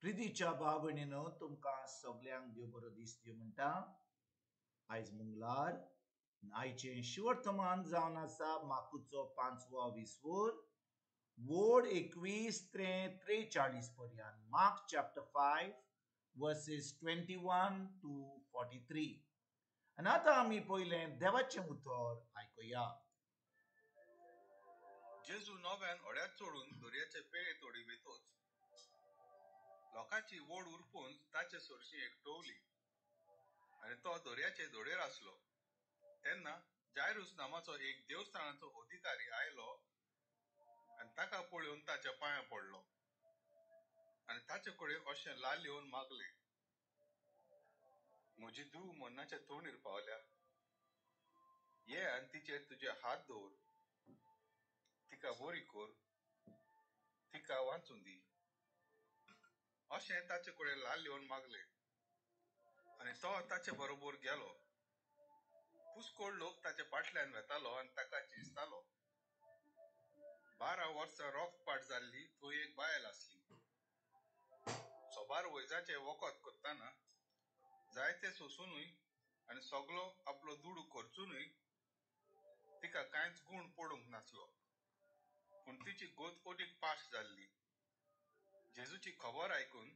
प्रितीच्या भाव भयणीनो, तुमकां सगल्यांक देव बरो दीस दिवं म्हणटा. आयज मंगळार, आयचें शिवर्तमान जावन आसा माकुचो पांचवो विसवोर, वोड 21 ते 43 पर्यंत. Mark chapter 5 verses 21 to 43. आनी आतां आमी पयलें देवाचें उतर आयकुया. जेजू नव्यान होड्यात चडून दर्याचे पेळे तोडी वेतोच लोकांची वोड उरपून ताचे सरशी एकटवली आनी तो दर्याचे धडेर आसलो. तेन्ना जायरूस नामाचो एक देवस्थानाचो अधिकारी आयलो आनी ताका पळोवन ताच्या पांयां पडलो आनी ताचे कडेन अशें लाल येवन मागलें, म्हजी धूव मरणाच्या तोंडीर पावल्या, ये आनी तिचेर तुजे हात दवर, तिका बरी कर, तिका वाचूं दी. अशें ताचे कडेन लाल येवन मागलें आनी तो ताचे बरोबर गेलो. पुष्कळ लोक ताचे फाटल्यान वेतालो आनी ताका चेंचतालो. 12 वर्सां रोगपाट जाल्ली थंय एक बायल आसली. सोबार वैजाचें वखद करतना जायते सोंसुनूय आनी सगलो आपलो दुडू खर्चुनूय तिका कांयच गूण पडूंक नासलो. पूण तिची गोत अदीक पाश जाल्ली. जेजूची खबर आयकून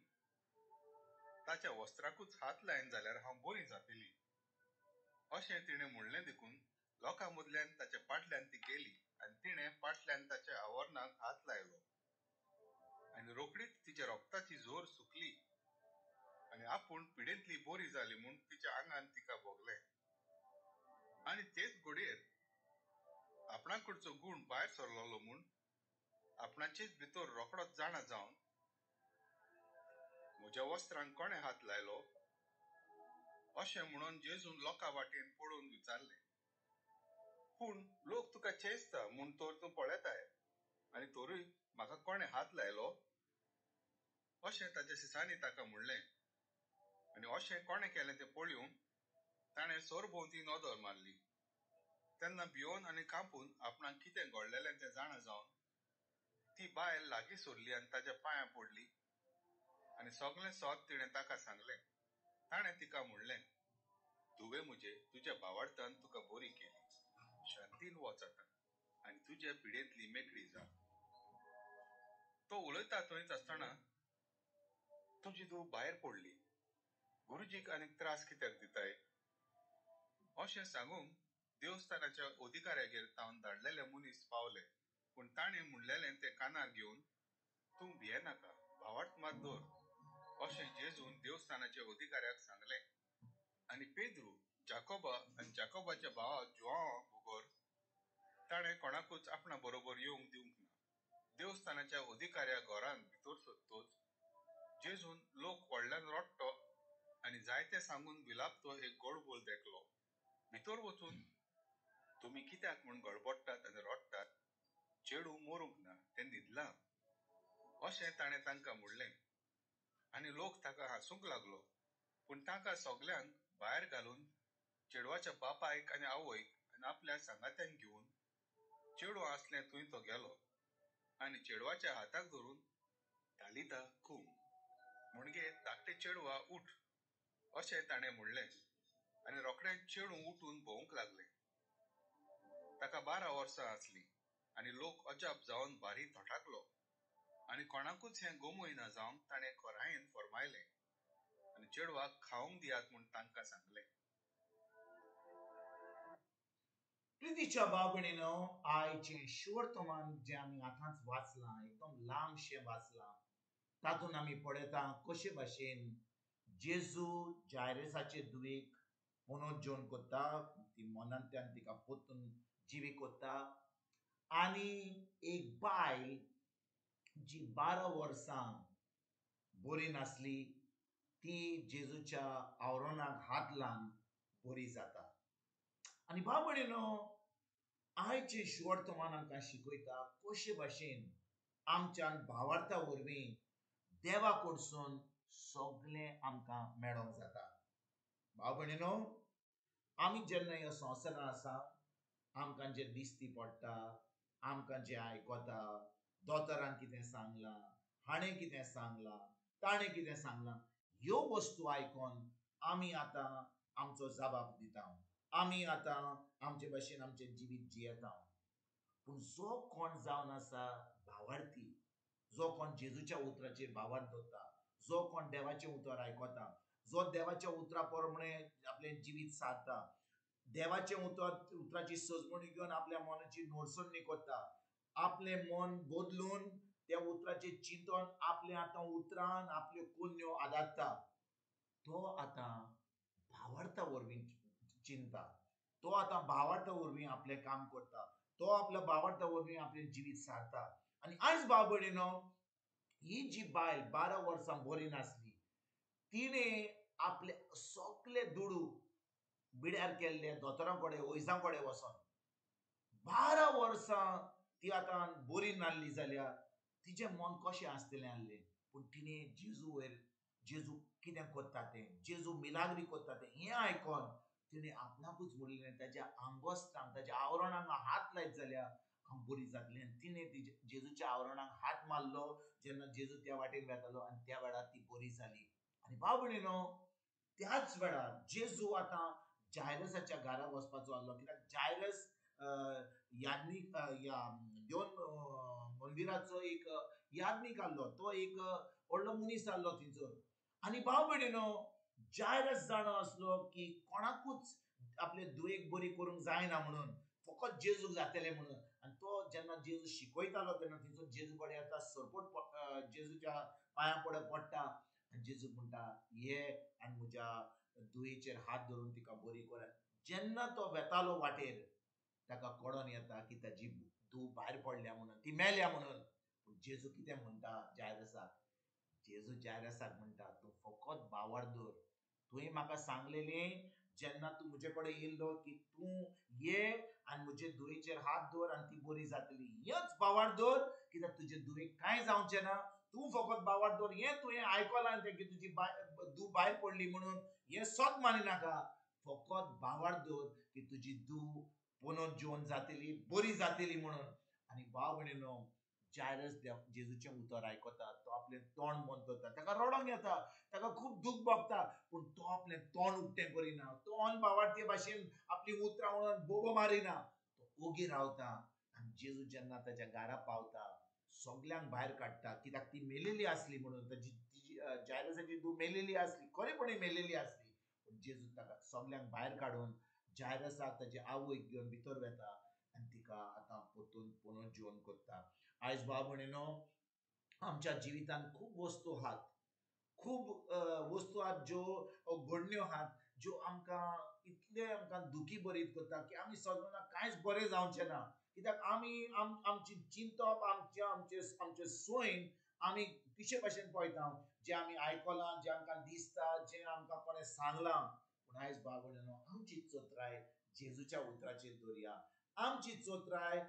ताच्या वस्त्राकूच हात लायन जाल्यार हांव बरी जातली अशें तिणें म्हणलें. देखून लोकां मदल्यान ताच्या फाटल्यान ती गेली आनी तिणें फाटल्यान ताच्या आवरणाक हात लायलो आनी रोखडीच तिच्या रोगताची जोर सुकली आनी आपूण पिडेंतली बरी जाली म्हूण तिच्या आंगान तिका भोगलें. आनी तेच घडयेर आपणाकडचो गूण भायर सरलेलो म्हूण आपणाचेच भितर रोखडोच जाणा जावन म्हज्या वस्त्रांक कोणें हात लायलो अशें म्हणून जेजून लोकां वाटेन पळोवन विचारलें. पूण लोक तुका चेंचता म्हूण तर तूं पळयताय आनी तरूय म्हाका कोणें हात लायलो अशें ताच्या सिसांनी ताका म्हणलें. आनी अशें कोणें केलें तें पळोवन ताणें सरभोंवती नदर मारली. तेन्ना भियोन आनी कांपून आपणाक कितें घडलेलें तें जाणा जावन ती बायल लागीं सरली आनी ताच्या पांयां पडली आनी सगलें सत तिणें ताका सांगलें. ताणें तिका म्हणलें, धुवे म्हजे, तुज्या भावार्थान तुका बरी केली, शांतीन वच आतां आनी तुजे पिडेंतली मेकळी जा. तो उलयता थंयच आसतना तुजी धूव भायर पडली, गुरुजीक आनीक त्रास कित्याक दिताय अशें सांगूंक देवस्थानाच्या अधिकाऱ्यागेर तावन धाडलेले मनीस पावले. पूण ताणें म्हणलेलें तें कानार घेवन तूं भियेनाका, भावार्थ मात दवर अशें जेजून देवस्थानाच्या अधिकाऱ्याक सांगलें. आनी पेद्रू, जाकोबा आनी जाकोबाच्या भावा जुआंवा बगर ताणें कोणाकूच आपणा बरोबर येवंक दिवंक ना. देवस्थानाच्या अधिकाऱ्या घरान भितर सरतोच जेजून लोक व्हडल्यान रडटो आनी जायते सांगून विलापतो एक गोडबोल देखलो. भितर वचून तुमी कित्याक म्हूण गडबडटात आनी रडटात, चेडूं मरूंक ना, तें न्हिदलां अशें ताणें तांकां म्हणलें. आनी लोक ताका हांसूंक लागलो. पूण तांकां सगल्यांक भायर घालून चेडवाच्या बापायक आनी आवयक आनी आपल्या सांगात्यांक घेवन चेडूं आसलें थंय तो गेलो आनी चेडवाच्या हाताक धरून तालिता खूम म्हणजे धाकटे चेडवा उठ अशें ताणें म्हणलें. आनी रोखडें चेडूं उठून भोंवूंक लागलें. ताका 12 वर्सां आसलीं आनी लोक अजाप जावन भारी थटाकलो आनी कोणाकूच हें गमय ना जावंक ताणें खोरायेन फर्मायलें आनी चेडवाक खावंक दियात म्हूण तांकां सांगलें. प्रितीच्या भाव भयणीनो, आयचें शिवर्तमान जें आमी आतांच वाचलां, एकदम लांबशें वाचलां, तातूंत आमी पळयता कशे भाशेन जेजू जायरसाचे धुवेक पुनर्जोन करता, ती मनांतल्यान तिका परतून जिवी करता. आनी एक बायल जी 12 वर्सां बरी नासली ती जेजूच्या आवरणाक हात लावन बरी जाता. आनी भाव भयणीनो, आयचें शिवर्तमान आमकां शिकयता कशे भाशेन आमच्यान भावार्था वरवीं देवा कडसून सगळें आमकां मेळोंक जाता. भाव भयणीनो, आमी जेन्ना ह्या संवसारांत आसा, आमकां जें दिश्टी पडटा, आमकां जें आयकता, दोतोरान कितें सांगलां, हाणें कितें सांगलां, ताणें कितें सांगलां, ह्यो वस्तू आयकोन आमी आतां आमचो जबाब दिता, आमी आतां आमचे भाशेन आमचें जिवीत जियेता. पूण जो कोण जावन आसा भावार्थी, जो कोण जेजूच्या उतराचेर भावार्थ दवरता, जो कोण देवाचें उतर आयकता, जो देवाच्या उतरा प्रमाणे आपलें जिवीत सारता, देवाचें उतर उतराची सजमणी घेवन आपल्या मनाची नोडसणी करता, आपलें मन बदलून त्या उतराचें चिंतन आपलें आतां उतरान आपल्यो कोन्यो आदारता, तो आतां भावार्था वरवीं चिंता, तो आतां भावार्था वरवीं आपलें काम करता, तो आपल्या भावार्था वरवीं आपलें जिवीत सारता. आनी आयज भाव भयणीनो, ही जी बायल 12 वर्सां बरी नासली, तिणें आपले सगळे दुडू बिड्यार केल्ले दोतोरां कडेन वैजां कडेन वचोन 12 वर्सां ती आतां बरी नासली जाल्यार तिचें मन कशें आसतलें आसलें. पूण तिणें जेजू वयर, जेजू कितें करता तें, जेजू मिलाग्री करता तें हें आयकोन तिणें आपणाकूच म्हणलें, ताच्या आंगोस्तांक, ताच्या आवरणांक हात लायत जाल्यार हांव बरी जातलें. आनी तिणें जेजूच्या आवरणांक हात मारलो जेन्ना जेजू त्या वाटेन वेतालो, आनी त्या वेळार ती बरी जाली. आनी भाव भयणीनो, त्याच वेळार जेजू आतां जायरसाच्या घरा वचपाचो आसलो, कित्याक जायरस याज्ञीक देव मंदिराचो एक याज्ञीक आसलो, तो एक व्हडलो मनीस आसलो थंयसर. आनी भाव भयणीनो, जायरस जाणो आसलो की कोणाकूच आपले दुयेक बरी करूंक जायना म्हणून, फकत जेजूक जातलें म्हणून. आनी तो जेन्ना जेजू शिकयतालो तेन्ना थंयसर जेजू कडेन येता, सरपट जेजूच्या पांयां पडत पडटा आनी जेजूक म्हणटा, ये आनी म्हज्या दुयेचेर हात धरून तिका बरी कर. जेन्ना तो वेतालो वाटेर, ताका कळोन येता की ताजी धूव भायर पडल्या म्हणून, ती मेल्या म्हणून. पूण जेजू कितें म्हणटा जायरसाक, जेजू जायरसाक म्हणटा, तूं फकत भावार्थ दवर, तुवें म्हाका सांगलेलें जेन्ना तूं म्हजे कडेन येयल्लो की तूं ये आनी म्हजे धुवेचेर हात दवर आनी ती बरी जातली, हेंच भावार्थ दवर, कित्याक तुजे धुवेक कांय जावचें ना, तूं फकत भावार्थ दवर. हें तुवें आयकलां तें की तुजी धूव भायर पडली म्हणून, हें सत मानिनाका, फकत भावार्थ दवर की तुजी धूव पुनर्जीवन जातली, बरी जातली म्हणून. आनी भाव भयणीनो, जायरस जेजूचें उतर आयकता, तो आपलें तोंड बंद करता, ताका रडोंक येता, ताका खूब दूख भोगता, पूण तो आपलें तोंड उक्तें करिना, तो अनभावार्थी भाशेन आपलीं उतरां म्हणून बोबो मारिना, तो ओगी रावता. आनी जेजू जेन्ना ताच्या घरा पावता, सगल्यांक भायर काडटा, कित्याक ती मेलेली आसली म्हणून, ताजी तिजी जायरसाची धूव मेलेली आसली, खरेपणी मेलेली आसली. पूण जेजू ताका सगल्यांक भायर काडून जायरसाक ताची आवयक घेवन भितर वेता आनी तिका आतां परतून पुनर्जीवन करता. आयज भाव भयणीनो, आमच्या जिवितांत खूब वस्तू आहात, खूब वस्तू आहात ज्यो घडण्यो आहात, ज्यो आमकां इतले आमकां दुखी बरीत करता की आमी सगळ्यांना कांयच बरें जावचें ना, कित्याक आमी आमची चिंतप, आमचें आमचें आमचें सैम आमी कशे भाशेन पळयता, जें आमी आयकलां, जें आमकां दिसता, जें आमकां कोणें सांगलां. पूण आयज भाव भयणीनो, आमची चत्राय जेजूच्या उतराचेर दवरया, आमची चत्राय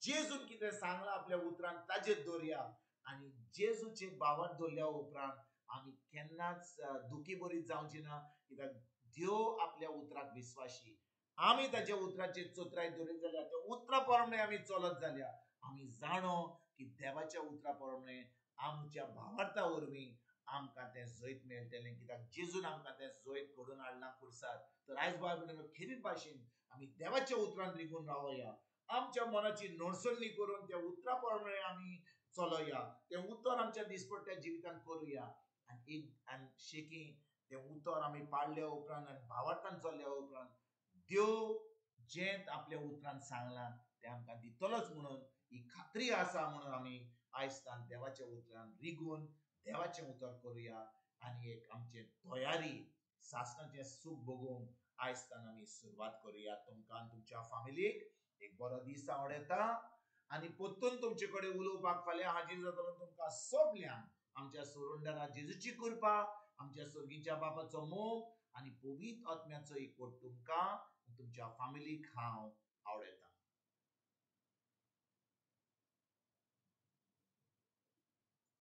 जेजून कितें सांगलां आपल्या उतरान ताजेर दवरया. आनी जेजूचेर भावार्थ दवरल्या उपरांत आमी केन्नाच दुखी बरीत जावची ना, कित्याक देव आपल्या उतराक विस्वाशी. आमी ताच्या उतराचेर चत्राय दवरीत जाल्यार, त्या उतरा प्रमाणे आमी चलत जाल्यार, आमी जाणो की देवाच्या उतरा प्रमाणे आमच्या भावार्था वरवीं आमकां तें जैत मेळटलें, कित्याक जेजून आमकां तें जैत घडोवन हाडलां खुर्सार. तर आयज भाव भयणीनो, खेरीत भाशेन आमी देवाच्या उतरान रिगून रावया, आमच्या मनाची नडसणी करून त्या उतरा प्रमाणे आमी चलोया, तें उतर आमच्या दिसपट्ट्या जिवितांत करुया. आनी एक आनी शेकी तें उतर आमी पाळल्या उपरांत आनी भावार्थान चल्ल्या उपरांत देव जें आपल्या उतरान सांगलां तें आमकां दितलोच म्हणून ही खात्री आसा. म्हणून आमी आयज तान देवाच्या उतरान रिगून देवाचें उतर करुया आनी एक आमचें तयारी सासणाचें सूख भोगूंक आयज तान आमी सुरवात करुया. तुमकां आनी तुमच्या फामिलीक एक बरो दीस आवडटा आनी परतून तुमचे कडेन उलोवपाक फाल्यां हाजीर जातलो. तुमकां सगल्यांक आमच्या सोरुंडरा जेजूची कृपा, आमच्या स्वर्गीच्या बापाचो मोग आनी पवित्र आत्म्याचो एकवट तुमकां तुमच्या फामिलीक हांव आवडटा.